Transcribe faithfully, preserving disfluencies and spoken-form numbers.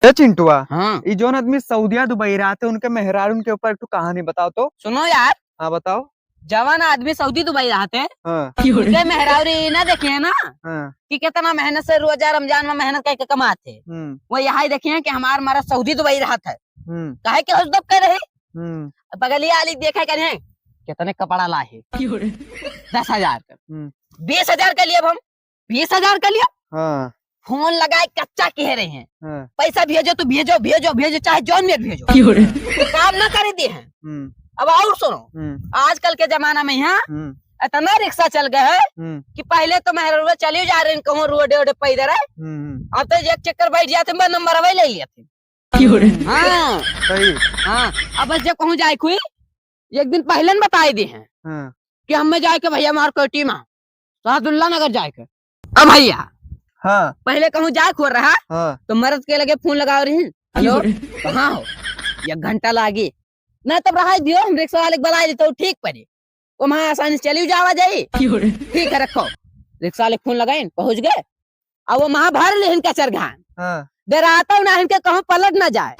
ए चिंटुआ, हाँ। ई जौन आदमी सऊदिया दुबई रहत है, उनके मेहरारून के ऊपर एक ठो कहानी बताओ तो। सुनो यार। हाँ, बताओ। जवान आदमी सऊदी दुबई रहत है, हाँ। उनके मेहरारू ई ना देखे है ना हाँ। कि कितना मेहनत से रोजा रमजान में मेहनत करके कमात है। हम्म। वो यहाँ ही देखे हैं कि हमार मरद सऊदी दुबई रहत है। हम्म। काहे के हुजदब कर रही? हम्म। बगलिया वाली देखे कर हैं, कितने कपड़ा ला है? दस हजार का। हम्म। बीस हजार का लिए अब हम। बीस हजार का लिए? हाँ। फोन लगाए कच्चा कह रहे हैं। हाँ। पैसा भेजो तो भेजो, भेजो, भेजो, चाहे जौन में भेजो। काम ना करे दे हैं। हम्म। अब और सुनो, हम्म। आजकल के जमाना में यहाँ हम्म। इतना रिक्शा चल गए है हम्म। कि पहले तो मेहररुआ चली जा रहे हैं कहूँ रोड वोड पैदल है। हम्म, हम्म। अब तो एक चक्कर बैठ जाते हैं, बस नंबर वही ले लेते हैं। हाँ। सही। हाँ, अब बस जब कहूँ जाए कोई, एक दिन पहले न बताए दे हैं हाँ। कि हमें जाए के भैया मार्केटी में, सादुल्ला नगर जाए के। अब भैया, हाँ। पहले कहूँ जाए को रहा, हाँ। तो मर्द के लगे फोन लगाओ रही, "हेलो, कहाँ हो?" एक घंटा लागी। ना तब रहा दियो, हम रिक्शा वाले के बुला लेते हो, ठीक पड़ी। वो वहाँ आसानी से चली जावा जाई। ठीक है, रखो। रिक्शा वाले फोन लगाइन, पहुँच गए। अब वो वहाँ भर लेहिन कचर घान। हाँ। डराता ना इनके कहूँ पलट ना जाए।